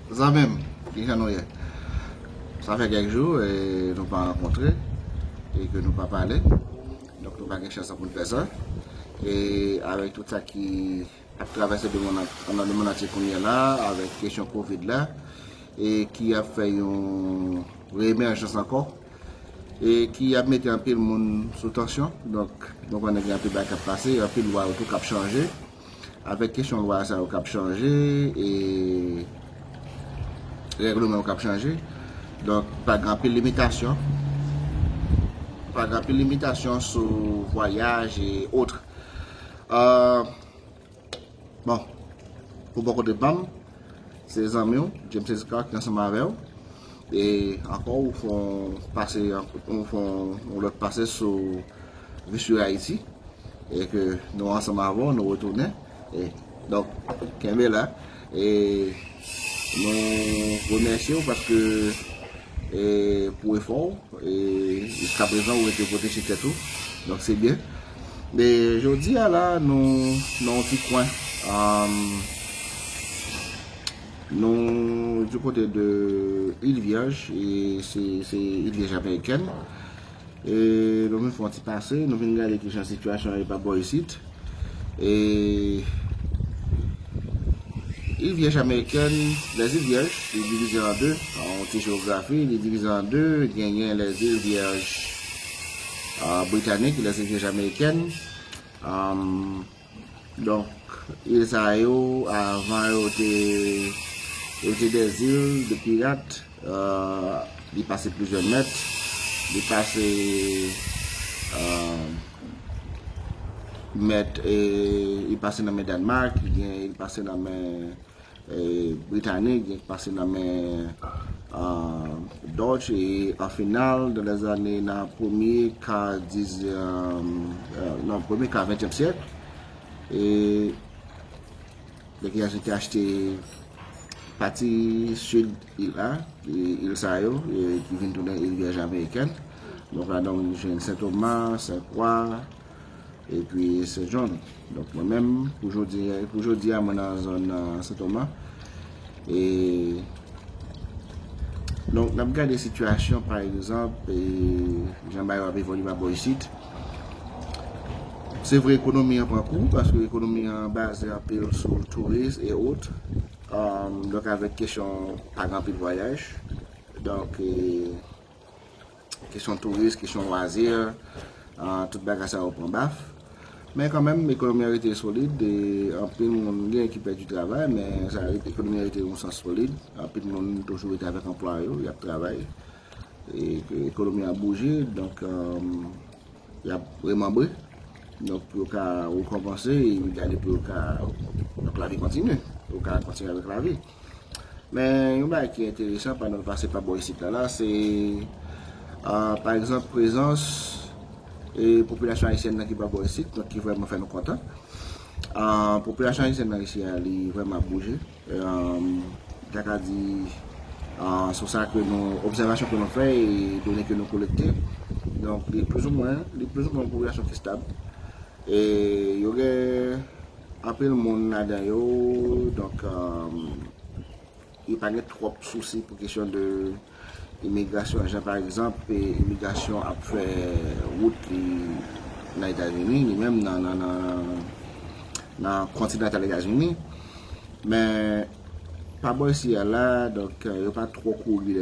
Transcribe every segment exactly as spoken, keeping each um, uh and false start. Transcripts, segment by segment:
Zanmi m, kijan nou ye? Sa fè kèk jou e nou pa rankontre e ke nou pa pale. Donk nou pa gen chans pou n fè sa. E avèk tout sa ki ap travèse lemonn antye kounye a la, avèk kesyon kovid la, e ki ap fè yon reemèjans ankò, e ki ap mete anpil moun sou tansyon. Donk nou konnen gen anpil bagay k ap pase, anpil lwa yo tou k ap chanje. Avèk kesyon lwa sa yo k ap chanje, e règleman yo k ap chanje, donk pa gen anpil limitasyon. Pa gen anpil limitasyon sou vwayaj e otre. Bon, pou bò kote pa m, se zanmi w James Escar ki ansanm avè w. E ankò ou fè yon pase, ou fè yon lòt pase sou Visur Ayiti, e ke nou ansanm avè w, nou retounen. E donk kenbe la. E nou remèsye w paske e pou efò w, e jiskaprezan ou rete pwoteje tèt ou. Donk se byen. Men jodi a la nou nan yon ti kwen. Nou du kote de Il Vierge, e se se Il Vierge amerikèn. E nou vin fè yon ti pase, nou vin gade kijan sitiyasyon an ye pa bò isit. E Il Vierge amerikèn, les îles Vierges, li divize an de, an yon ti jewografi, li divize an de, genyen les îles Vierges britanik, les îles Vierges amerikèn. Donk il sa yo, avan yo te yo te de zil de pirat. Li pase plizyè mèt. Li pase mèt, li pase nan men Dànmak, li pase nan men britanik, li pase nan men Dutch, e an final, dans les années, nan premye ka diz, nan premye ka ventyèm syèk, e nèg yo te achte pati sid il la, il sa yo, ki vin tounen Il Vierge amerikèn. Donk ladan w jwenn Sen Toma, Sen Kwa, epi Sen John. Donk mwen menm, pou jodi pou jodi a, mwen nan zòn Sen Toma. E donk n ap gade sitiyasyon, pa egzanp, jan bagay yo ap evolye pa bò isit. Se vre, ekonomi an pran kou, paske ekonomi an baze anpil sou touris e ot. Donk avèk kesyon pa gen anpil vwayaj, donk kesyon touris, kesyon lwazi, tout bagay sa yo pran baf. Men kanmenm ekonomi an rete solid, e anpil moun gen ki pèdi travay, men sa ekonomi an rete yon sans solid. Anpil moun toujou rete avèk anplwa yo, y ap travay. E ekonomi an bouje, donk y ap remanbre. Donk pou yo ka rekonpanse, e gade pou yo ka, donk lavi kontinye, pou yo ka kontinye avèk lavi. Men yon bagay ki enteresan pandan nou pase pa bò isit la, la se pa egzanp prezans e popilasyon ayisyèn nan ki pa bò isit, donk ki vrèman fè nou kontan. Popilasyon ayisyèn nan isi a, li vrèman ap bouje. M ta ka di sou sa ke nou, obsèvasyon ke nou fè e done ke nou kolekte, donk li plizoumwen, li plizoumwen yon popilasyon ki stab. E yo gen anpil moun ladan yo, donk yo pa gen twòp sousi pou kesyon de imigrasyon, jan pa egzanp imigrasyon ap fè wout li nan Etazini, li menm nan nan nan nan kontinantal Etazini. Men pa bò isi a la, donk yo pa twò kouri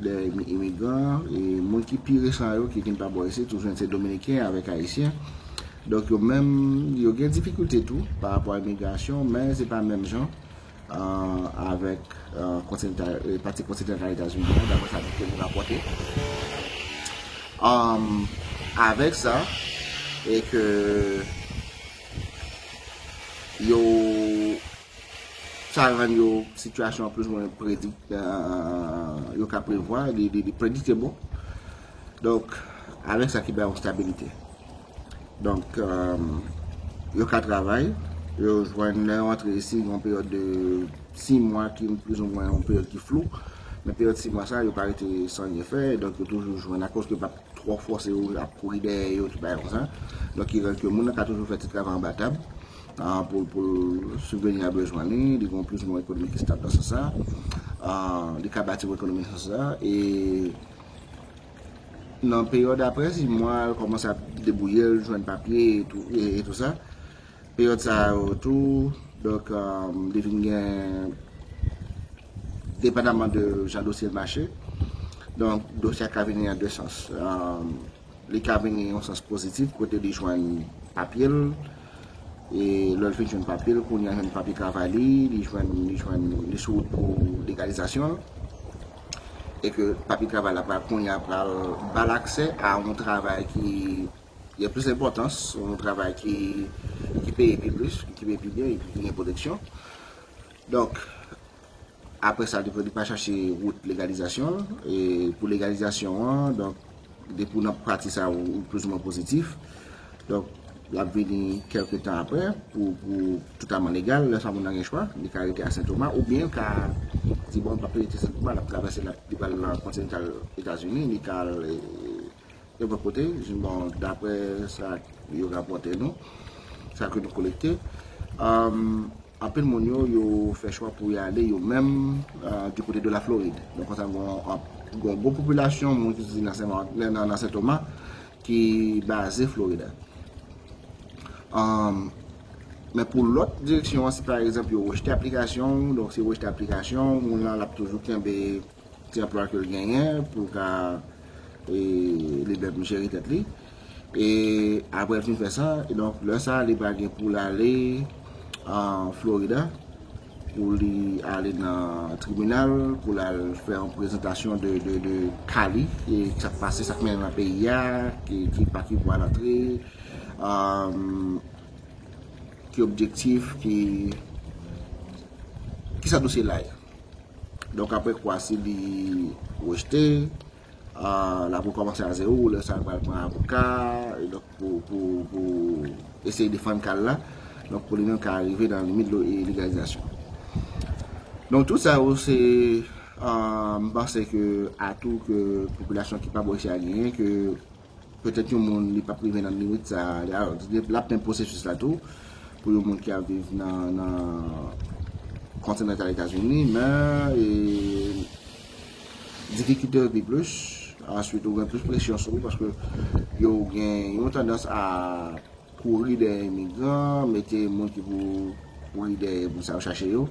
dèyè imigran. E moun ki pi resan yo ki vin pa bò isit, ou jwenn se dominiken avèk ayisyen. Donk yo menm, yo gen difikilte tou pa rapò a imigrasyon, men se pa menm jan avèk pati kontinantal Etazini an, daprè sa ke nou rapòte. Avèk sa, e ke yo, sa rann yo sitiyasyon an plizoumwen predik, yo ka prevwa, li, li, li predictable. Donk avèk sa ki bay yon stabilite. Donk yo ka travay, yo jwenn lè yo antre isi yon peryòd de sis mwa ki plizoumwen yon peryòd ki flou. Men peryòd sis mwa sa, yo pa rete san anyen fè, donk yo toujou jwenn, akoz ke pa twò fòse yo ap kouri dèyè yo, tout bagay konsa. Donk ki rann ke moun nan ka toujou fè ti travay anba tab pou pou l sibveni a bezwen li, li gen yon plizoumwen ekonomi ki stab nan sans sa. Ah, li ka bati yon ekonomi nan sans sa. E nan peryòd apre sis mwa, l kòmanse ap debouye l, jwenn papye e tou, e, e tou sa. Peryòd sa yo tou, donk, um, li vin gen, depandaman de jan dosye l mache, donk, dosye a ka vini an de sans. Um, li ka vini yon sans pozitif, kote li jwenn papye l, e lè l fin jwenn papye l, kounye a jwenn papye travay li, li jwenn, li jwenn, li sou wout pou legalizasyon l, e ke papye travay la pral, kounye a pral ba l aksè a yon travay ki gen plis enpòtans, yon travay ki, ki peye pi plis, ki peye pi byen, epi ki gen pwoteksyon. Donk, apre sa, li, li pa chache wout legalizasyon, e pou legalizasyon an, donk, depi w nan pati sa ou, ou plizoumwen pozitif, donk, l ap vini kèlke tan apre pou, pou totalman legal, lè sa moun nan gen chwa, li ka rete a Sen Toma, oubyen l ka di, bon, l p ap rete Sen Toma, l ap travèse, l ap, li pral nan kontinantal Etazini, li ka al, e, nenpòt kote, bon, daprè sa yo rapòte nou, sa ke nou kolekte, um, anpil moun yo, yo fè chwa pou y ale yo menm, uh, du côté de la Floride. Donk, konsa, gon, gon gwo popilasyon moun ki soti nan Sen, nan, nan Sen Toma, ki baze Florida. Um, men pou lòt direksyon an, si pa egzanp yo rejte aplikasyon, donk si yo rejte aplikasyon, moun lan l ap toujou kenbe ti anplwa ke l genyen pou l ka, e, li menm jere tèt li. E apre l fin fè sa, e donk lè sa a, li pral gen pou l ale an Florida, pou li ale nan tribinal, pou l al fè yon prezantasyon de, de, de ka li, e sa k pase, sa k mennen l nan peyi a, ki, ki pa ki vwa l antre, um, ki objektif, ki, ki sa dosye l la ye. Donk, apre kwa, si li rejte, ah, l ap rekòmanse a zewo, lè sa l pral pran avoka, e donk pou, pou, pou eseye defann ka l la, donk pou li menm ka rive nan limit lo-, e legalizasyon. Donk, tout sa yo, se, ah, m panse ke atou ke popilasyon ki pa bò isi a genyen, ke petèt yon moun, li p ap rive nan limit sa a, l ap menm pwosesis la tou, pou yon moun ki ap viv nan, nan kontinantal Etazini, men, e, difikilte yo pi plis, answit ou gen plis presyon sou ou, paske yo gen yon tandans a kouri dèyè imigran, mete moun ki pou kouri dèyè moun sa yo chache yo.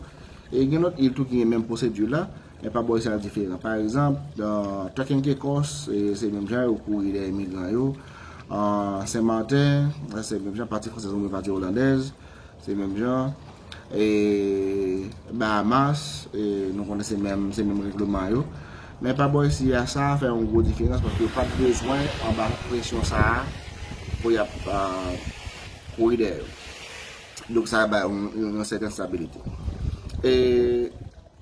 E gen lòt il tou ki gen menm pwosedi la, men pa bò isi a diferan. Pa egzanp, nan Turks and Caicos, e, se menm jan yo kouri dèyè imigran yo. An Sen Maten, se menm jan, pati fransèz oubyen pati olandèz, se menm jan. E Bahamas, e, nou konnen se menm, se menm regleman yo. Men pa bò isi a, sa fè yon gwo diferans paske yo pa t bezwen anba presyon sa a pou y ap, ah, kouri dèyè yo. Donk, sa bay yon, yon, yon sèten stabilite. E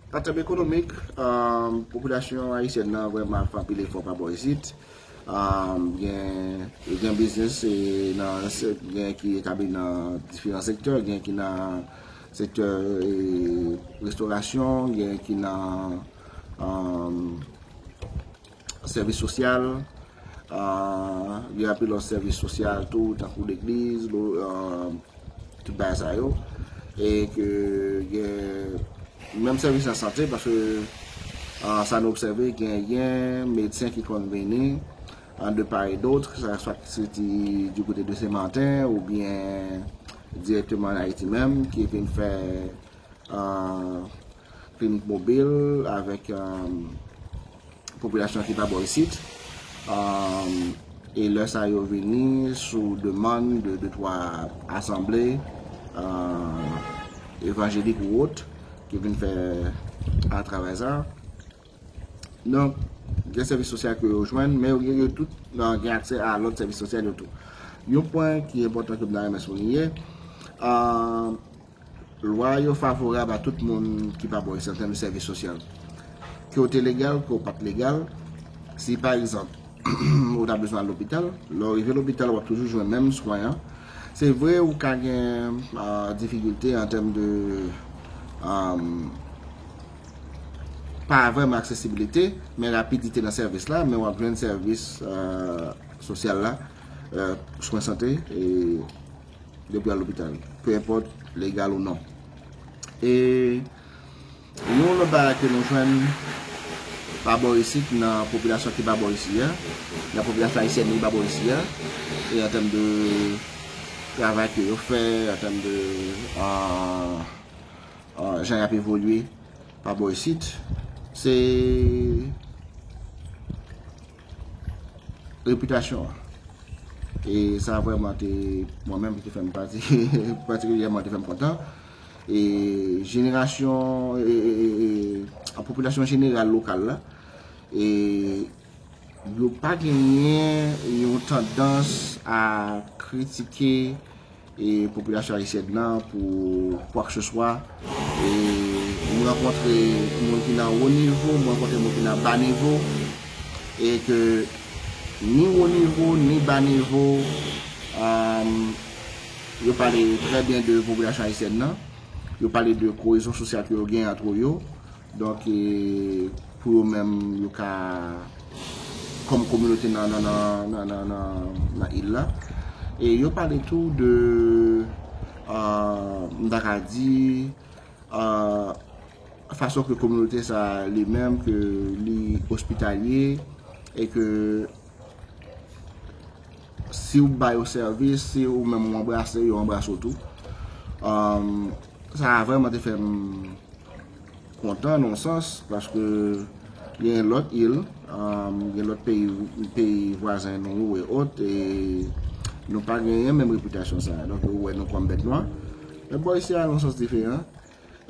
an tèm ekonomik, ah, popilasyon ayisyèn nan vrèman ap fè anpil efò pa bò isit. Ah, gen, gen biznis, e nan se-, gen ki etabli nan diferan sektè, gen ki nan sektè, e, restorasyon, gen ki nan, ah, sèvis sosyal, ah, gen anpil lòt sèvis sosyal tou, tankou legliz, lo-, ah, tout bagay sa yo. E ke gen menm sèvis nan sante, paske, ah, sa nou obsève, genyen medsen ki konn vini, ah, de part et d'autre, sa swa ki soti du côté de Saint-Martin oubyen dirèkteman an Ayiti menm, ki vin fè, ah, klinik mobil avèk, ah, popilasyon ki pa bò isit. Ah, e lè sa yo vini sou demann de, de twa asanble, ah, evanjelik ou wòt ki vin fè, ah, travay sa. Donk, gen sèvis sosyal ke yo jwenn, men yo, yo tout, ah, gen aksè a lòt sèvis sosyal yo tou. Yon pwen ki enpòtan ke m ta renmen souliye, ah, lwa yo favorab a tout moun ki pa bò isi an tèm de sèvis sosyal. Ke w te legal, ke w pa t legal, si pa egzanp, ou ta bezwen al lopital, lè w rive lopital, w ap toujou jwenn menm swen an. Se vre, ou ka gen, ah, difikilte an tèm de, ah, pa vrèman aksesibilite, men rapidite nan sèvis la, men w ap jwenn sèvis, ah, sosyal la, ah, swen sante, e depi w al lopital, pe enpòt legal ou non. E Yon lòt bagay ke nou jwenn pa bò isit, nan popilasyon ki pa bò isi a, nan popilasyon ayisyèn ki pa bò isi a, e an tèm de travay ke yo fè, an tèm de, ah, ah, jan y ap evolye pa bò isit, se repitasyon an. E sa vrèman te, mwen menm, te fè m pati, patikilyèman te fè m kontan. E jenerasyon, e, e, e, e, popilasyon jeneral lokal la, e yo pa genyen yon tandans a kritike e popilasyon ayisyèn nan pou kwakeseswa. E m rankontre moun ki nan wo nivo, m rankontre moun ki nan ba nivo, e ke ni wo nivo, ni ba nivo, um, yo pale trè byen de popilasyon ayisyèn nan. Yo pale de koyezyon sosyal ke yo gen antre yo. Donk, e, pou yo menm, yo ka, kòm kominote nan, nan, nan, nan, nan, nan, nan il la. E yo pale tou de, ah, m ta ka di, ah, fason ke kominote sa li menm, ke li ospitalye, e ke si w ba yo sèvis, si ou menm ou anbrase, yo anbrase w tou. Um, sa vrèman te fè m kontan nan yon sans, paske gen lòt il, um, gen lòt peyi, peyi vwazen nou yo e ot, e nou pa genyen menm repitasyon sa a. Donk, yo wè nou kòm bèt nwa. Men bò isi a, nan yon sans diferan.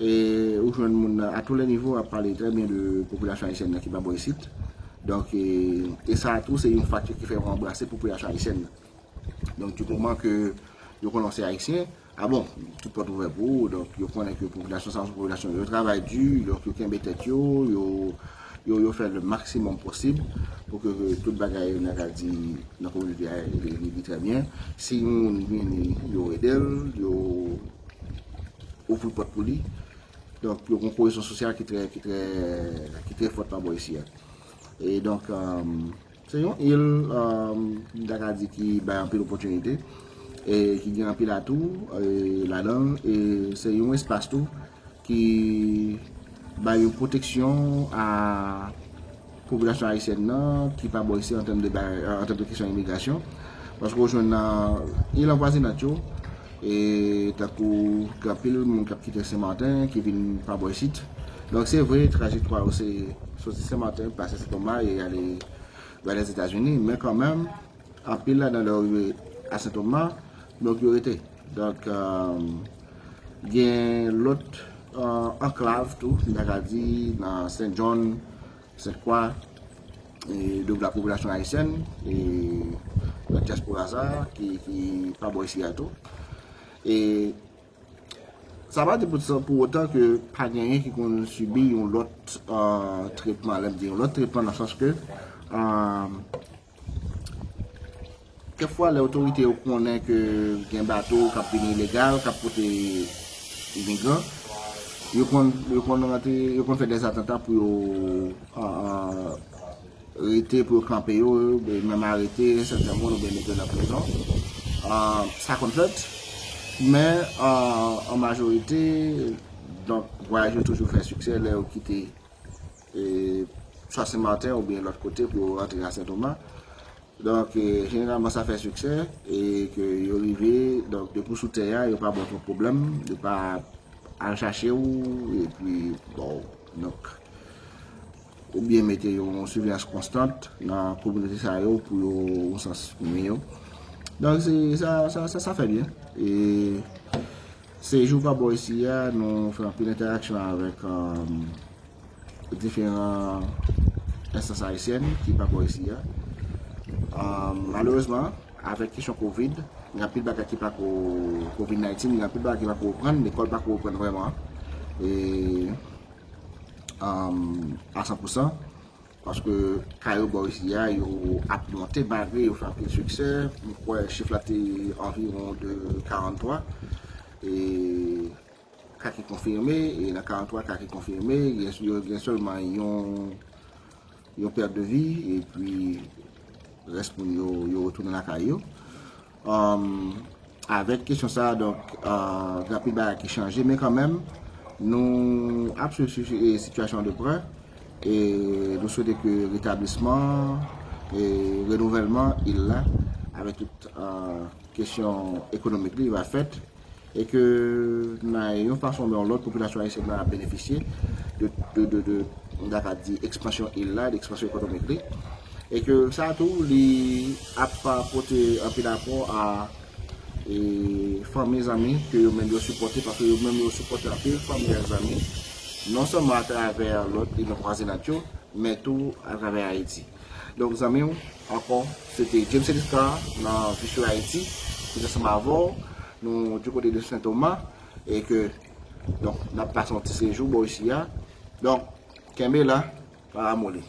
E ou jwenn moun nan, à tous les niveaux, ap pale trè byen de popilasyon ayisyèn nan ki pa bò isit. Donk, e, e sa tou, se yon faktè ki fè yo anbrase popilasyon ayisyèn nan. Donk, di moman ke yo konnen w se ayisyen, a bon, tout pòt ouvè pou ou. Donk, yo konnen ke popilasyon sa, se yon popilasyon, yo travay di, donk yo kenbe tèt yo, yo, yo, yo fè le maksimòm posib pou ke tout bagay, n a ka di, nan kominote a, li, li, li trè byen. Si yon moun vini, yo ede l, yo ouvri pòt pou li. Donk, yo gen yon koyezyon sosyal ki trè, ki trè, ki trè fòt pa bò isi a. E donk, um, se yon il, um, m ta ka di ki bay anpil opòtinite, e ki gen anpil atou, e ladan l, e se yon espas tou ki bay yon pwoteksyon a popilasyon ayisyèn nan ki pa bò isi an tèm de, an tèm de kesyon imigrasyon. Paske w jwenn nan il an vwazinant yo, e tankou gen anpil moun k ap kite Sen Maten, ki vin pa bò isit. Donk, se vre, trajektwa yo se soti Sen Maten, pase Sen Toma, e ale vè Lèzetazini, men kanmenm, anpil ladan lè yo rive a Sen Toma, donk yo rete. Donk, um, gen lòt, uh, anklav tou, m ta ka di, nan Sen Jòn, Sent Kwa, e, de la popilasyon ayisyèn, e, nan dyaspora sa a, ki, ki pa bò isi a tou. E sa pa di pou, pou otan ke pa genyen ki konn sibi yon lòt, uh, tretman. Lè m di yon lòt tretman, nan sans ke, uh, kèk fwa, lè otorite yo konnen ke gen bato k ap vini ilegal, k ap pote imigran, yo konn, yo konn rantre, yo konn fè dèzatanta pou yo, ah, ah, rete, pou yo kanpe yo, menm arete sèten moun oubyen mete yo nan prizon. Ah, sa konn fèt, men, ah, an majorite, donk, vwayaj yo toujou fè siksè lè yo kite, e, swa Sen Maten oubyen lòt kote pou yo rantre a Sen Toma. Donk, e, jeneralman, sa fè siksè, e ke yo rive, donk, depi w sou tè a, yo pa ba w twòp pwoblèm, yo pa al chache w, epi, bon, donk, oubyen mete yon siveyans konstant nan kominote sa yo pou yo, yon sans, men yo. Donk, se, sa, sa, sa, sa fè byen. E sejou pa bò isi a, nou fè anpil entèraksyon avèk, um, diferan enstans ayisyèn ki pa bò isi a. Ah, malerezman, avèk kesyon kovid, gen anpil bagay ki pa ko, kovid nineteen, gen anpil bagay ki pa ko reprann, lekòl pa ko reprann vrèman. E, um, a san pou san, paske ka yo bò isi a, yo ap monte malgre yo fè anpil siksè. M kwè chif la te anviwon de karannntwa. E ka ki konfime, e nan karantwa ka ki konfime, gen, yo gen sèlman yon, yon pèt de vi, epi rès moun yo, yo retounen lakay yo. Um, avèk kesyon sa a, donk, uh, gen anpil bagay ki chanje, men kanmenm, Nou ap swiv si- e sitiyasyon de prè e nou swete ke retablisman e renouvèlman il la avèk tout uh, kesyon ekonomik li va fèt e ke nan yon fason oubyen yon lòt popilasyon ayisyèn nan ap benefisye de, de, de, de, de, de ekspansyon il la, de ekspansyon ekonomik li e ke sa tou li ap pote anpil apò a e fanmi, zanmi ke yo menm yo sipòte, paske yo menm yo sipòte anpil fanmi ak zanmi, non sèlman atravè lòt li nan vwazinaj yo, men tou atravè Ayiti. Donk zanmi w, ankò, se te James Eliscar nan Visyo Ayiti ki te ansanm avè w. Nou di kote de Sen Toma e ke donk n ap pase yon ti sejou bò isi a. Donk kenbe la, pa moli.